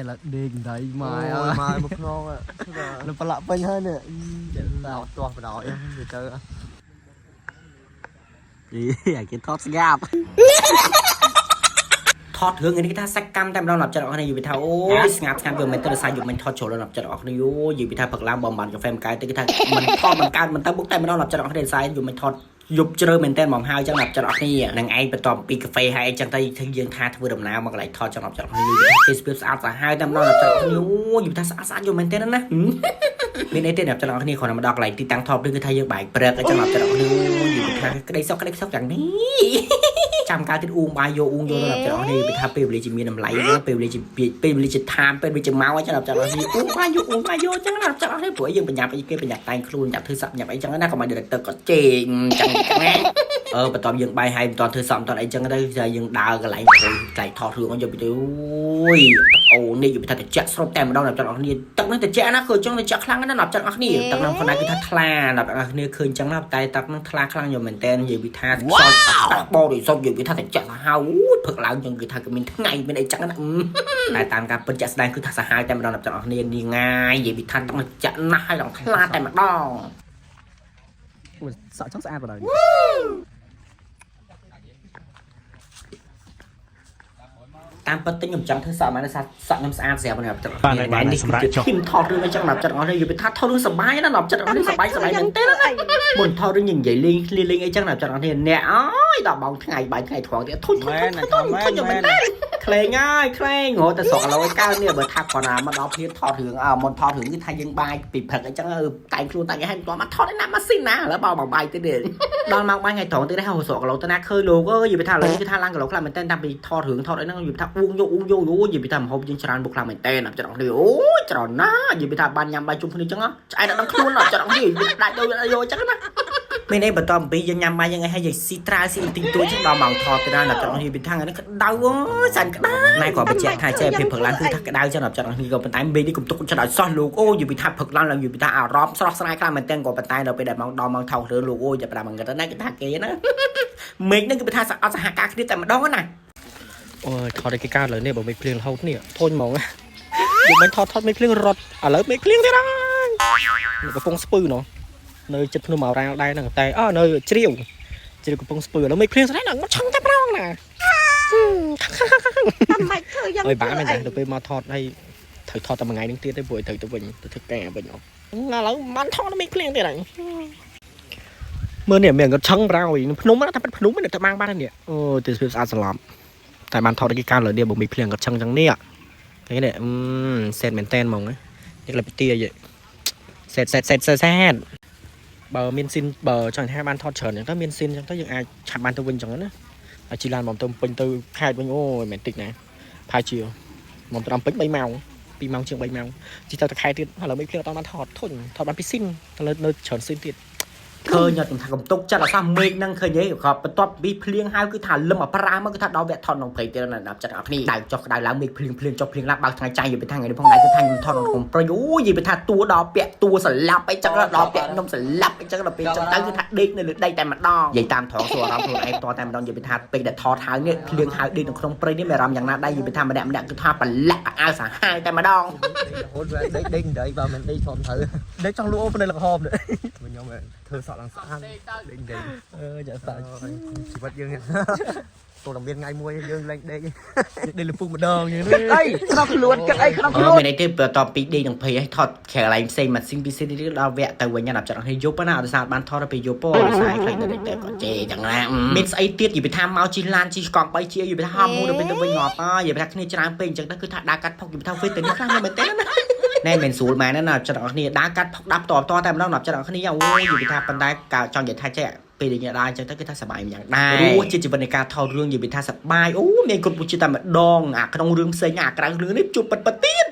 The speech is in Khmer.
នេះឡើយដេកដៃម៉ែ អូ អើយ យម៉ែមកខ្នង លប្រឡាក់ពេញហើយនេះ តោះទាស់បដ ாய் ទៅទៅ អីអាគេថតស្ងាប់ថតរឿងនេះគេថាសាច់កម្មតែម្ដងដល់ចិត្តអស់គ្នាយល់ពីថាអូយស្ងាប់ស្ងាប់យកមិនទៅដោយសារយកមិនថតចូលដល់ចិត្តអស់គ្នាយោយល់ពីថាផឹកឡើងបំបានកាហ្វេមកែទៅគេថាមិនថតមិនកើតមិនទៅបុកតែម្ដងដល់ចិត្តអស់គ្នាដោយសារយកមិនថតយប់ជ្រៅមែនតើហ្មងហើយចឹងដល់ចិត្តអស់គ្នានឹងឯងបន្ទាប់ពីកាហ្វេហើយអីចឹងទៅយើងថាធ្វើដំណើរមកកន្លែងថតចឹងដល់ចិត្តអស់គ្នាយល់ពីថាទេសភាពស្អាតសាហាវតែម្ដងដល់ចិត្តអស់គ្នាអូយយល់ពីថាស្អាតស្អាតយកមែនតើណា មានអីទេអ្នកទាំងអស់គ្នាគ្រាន់តែមកដល់កន្លែងទីតាំងថតនេះគឺថាយើងបាយព្រឹកអញ្ចឹងអ្នកទាំងអស់គ្នាយល់ថាក្តីសុខក្តីសុខយ៉ាងនេះចាំការទៀតអ៊ូងបាយយកអ៊ូងយកដល់អ្នកទាំងអស់គ្នាពីថាពេលវេលាជាមានតម្លៃពេលវេលាជាពេលវេលាជាថាមពេលវេលាជាម៉ោងអញ្ចឹងអ្នកទាំងអស់គ្នាអ៊ូងបាយយកអ៊ូងបាយយកអញ្ចឹងអ្នកទាំងអស់គ្នាព្រោះយើងបញ្ញាប់អីគេបញ្ញាប់តែងខ្លួនញ៉ាប់ធ្វើសក់ញ៉ាប់អីចឹងណាកុំឲ្យ director គាត់ជេរអញ្ចឹងណាអឺបន្ទាប់យើងបាយហើយបន្ទាប់ធ្វើសក់បន្ទាប់អីចឹងទៅយើងដើរកន្លែងកន្លែងថតរឿងយកទៅអូយអូនេះយល់ថាតិចស្រូបតែម្ដងអ្នកទាំងអស់គ្នាទឹកនេះតិចណាគឺចឹងតិចខ្លាំងណាស់អ្នកទាំងអស់គ្នាទឹកហ្នឹងប៉ុន្តែគឺថាថ្លាអ្នកទាំងអស់គ្នាឃើញចឹងណាតែទឹកហ្នឹងថ្លាខ្លាំងយកមែនតើនិយាយពីថាខ្យល់តាក់បរិសុទ្ធយល់ពីថាតិចសាហាវអូយផឹកឡើងចឹងគឺថាគឺមានថ្ងៃមានអីចឹងណាតែតាមការពិតជាក់ស្ដែងគឺថាសាហាវតែម្ដងអ្នកទាំងអស់គ្នានេះងាយនិយាយពីថាទឹកតិចណាស់ហើយដល់ថ្លាតែម្ដង សក់ចង់ស្អាតបណ្ដោយ តាមពិតទៅខ្ញុំចង់ធ្វើសក់មកដោយសារសក់ខ្ញុំស្អាតស្រាប់ណាស់ចិត្តថ្ងៃនេះគឺជាធីមថតរឿងអីចឹងដល់ចិត្តអស់នេះយល់ពីថាថតរឿងសបាយណាស់ដល់ចិត្តអស់នេះសបាយសបាយមែនទេណាមុនថតរឿងនិយាយលេងឃ្លីលេងអីចឹងដល់ចិត្តអស់នេះអ្នកអើយដល់បងថ្ងៃបាយថ្ងៃត្រង់ទៀតធុញធុញធុញធុញធុញមែនទេក្លែងហើយក្លែងរត់តែស្រកឡូយកើតនេះបើថាគាត់ណាមកដល់ភ្លាមថតរឿងអើមុនថតរឿងគឺថាយើងបាយពីព្រឹកអីចឹងតែងខ្លួនតែងឲ្យមិនទាន់មកថតឯណាម៉ាស៊ីនណាឥឡូវបោបងបាយទៀតដល់ម៉ោងបាយថ្ងៃត្រង់ទៀតហើយស្រកឡូទៅណាឃើញលោកអើយយល់ពីថាឥឡូវគឺថាឡើងគីឡូខ្លាំងមែនតើតាំងពីថតរឿងថតអីហ្នឹងយល់ពីថាអួងយកអួងយកយល់ពីថាម្ហូបយើងច្រើនបុកខ្លាំងមែនតើណាចិត្តអស់នេះអូយច្រើនណាស់យល់ពីថាបានញ៉ាំបាយជុំគ្នាចឹងឆ្អែតដល់ដឹងខ្លួនណាចិត្តអស់នេះដាច់យកយកចឹងណាមានអីបន្តអំពីយើងញ៉ាំបាយយ៉ាងឯងហើយយើងស៊ីត្រាវស៊ីទីងទួចចឹងដល់ម៉ោងថតទៅណាដល់ចិត្តអស់នេះពីថាហ្នឹងក្តៅអូយសាន់ក្តៅណែក៏បញ្ជាក់ថាចេះពេលព្រឹកឡើងគឺថាក្តៅចឹងដល់ចិត្តអស់នេះក៏ប៉ុន្តែមេនេះកុំទុកចិត្តឲ្យសោះលោកអូយយល់ពីថាព្រឹកឡើងឡើងយល់ពីថាអារម្មណ៍ស្រស់ស្រាយខ្លាំងមែនតើក៏ប៉ុន្តែដល់ពេលដែលម៉ោងដល់ម៉ោងថតរឿងលោកអូយចាប់ផ្ដើមងឹតណាគេថាគេណាមេឃហ្នឹងគឺថាអត់សហការគ្នាតែម្ដងណា អូយថតឲ្យគេកើតលើនេះបើមេឃភ្លៀងរហូតនេះធុញហ្មងយកមិនថតថតមេឃភ្លៀងរត់ឥឡូវមេឃភ្លៀងទៀតហើយកំពង់ស្ពឺណោះនៅចិត្តភ្នំអរ៉ាល់ដែរហ្នឹងតែអើនៅជ្រាវជ្រាវកំពង់ស្ពឺឥឡូវមេឃភ្លៀងស្ដាយណាស់មកឆឹងតែប្រងណា តាមមិនធ្វើយ៉ាង អើយបាក់មែនតែទៅពេលមកថតហើយត្រូវថតតែមួយថ្ងៃហ្នឹងទៀតទេព្រោះត្រូវទៅវិញទៅធ្វើការវិញអស់ឥឡូវបានថតមេឃភ្លៀងទៀតហើយមើលនេះមានគាត់ឆឹងប្រោយភ្នំណាតែភ្នំនេះតែបាងបាននេះអូទេសភាពស្អាតស្លប់តែបានថតឲ្យគេកើតលើនេះបើមេឃភ្លៀងគាត់ឆឹងចឹងនេះឃើញទេអឺសេតមែនតែនហ្មងនេះក្លិបទីអីសេតសេតសេតសេតសេតបើមានស៊ីនបើចង់ថាបានថតច្រើនចឹងទៅមានស៊ីនចឹងទៅយើងអាចឆាប់បានទៅវិញចឹងណាហើយជិះឡានមកទៅពេញទៅខេត្តវិញអូយមិនតិចណាផាជាមកទៅដល់ពេញ3ម៉ោង2ម៉ោងជាង3ម៉ោងជិះទៅតខេត្តទៀតឥឡូវមេឃភ្លៀងអត់បានថតធុញថតបានពីស៊ីនទៅនៅច្រើនស៊ីនទៀត ឃើញអត់ខ្ញុំថាកំទុកចិត្តអសោះមេឃហ្នឹងឃើញទេក៏បន្ទាប់ពីភ្លៀងហើយគឺថាលឹមអប្រាមកគឺថាដល់វគ្គថតក្នុងព្រៃទៀតណាដល់ចិត្តអស់គ្នាដៅចុះក្តៅឡើងមេឃភ្លៀងភ្លៀងចុះភ្លៀងឡើងបើកថ្ងៃចាញ់និយាយពីថាថ្ងៃនេះផងដែរគឺថាខ្ញុំថតក្នុងព្រៃអូយនិយាយពីថាតួដល់ពាក់តួស្លាប់អីចឹងដល់ពាក់ខ្ញុំស្លាប់អីចឹងដល់ពេលចឹងទៅគឺថាដេកនៅលើដីតែម្ដងនិយាយតាមត្រង់សួរអារម្មណ៍ខ្លួនឯងតតែម្ដងនិយាយពីថាពេលដែលថតហើយនេះភ្លៀងហើយដេកនៅក្នុងព្រៃនេះមានអារម្មណ៍យ៉ាងណាដែរនិយាយពីថាម្នាក់ម្នាក់គឺថាប្រឡាក់អាវសាហាវតែម្ដង រហូតដេកដេកដេកបើមិនដេកធំត្រូវ ដេកចង់លក់អូភ្នែកលកហមនេះ ខ្ញុំធ្វើសក់ឡើងស្អាតដេកដេក អឺចាសាច់ ជីវិតយើង ទូតែមានថ្ងៃមួយយើងលែងដេក ដេកលពុកម្ដងយ៉ាងនេះ អីក្នុងខ្លួនគិតអីក្នុងខ្លួន អឺមានអីទេបន្ទាប់ពីដេកនឹងភ័យឲ្យថតក្រៅកន្លែងផ្សេងមកស៊ីងពីស៊ីនេះដល់វគ្គទៅវិញណាប់ចិត្តអស់គ្នាយប់ណាអត់សារបានថតដល់ពេលយប់ពោដោយសារខ្លាចដល់តែគាត់ជេរចឹងណាមានស្អីទៀតនិយាយពីថាមកជិះឡានជិះកង់3ជានិយាយពីថាហមមួយដល់ពេលទៅវិញងាប់ហើយនិយាយពីថាគ្នាច្រើនពេកអញ្ចឹងទៅគឺថាដើរកាត់ផុកនិយាយពីថាវិញទៅនេះខ្លាំងណាស់មែនទេណាណែមិនស្រួលមែនណាចិត្តអស់គ្នាដើរកាត់ផុកដាប់តបតតែម្ដងណាប់ចិត្តអស់គ្នាអូយនិយាយពីថាប៉ុន្តែកៅចង់និយាយថាចេះពេលដែលញ៉ាំដើរអញ្ចឹងទៅគឺថាសប្បាយម្យ៉ាងដែររស់ជាជីវិតនៃការថតរឿងនិយាយពីថាសប្បាយអូមានគ្រប់ពុជាតិតែម្ដងអាក្នុងរឿងផ្សេងអាក្រៅរឿងនេះជួបពិតពិតទៀត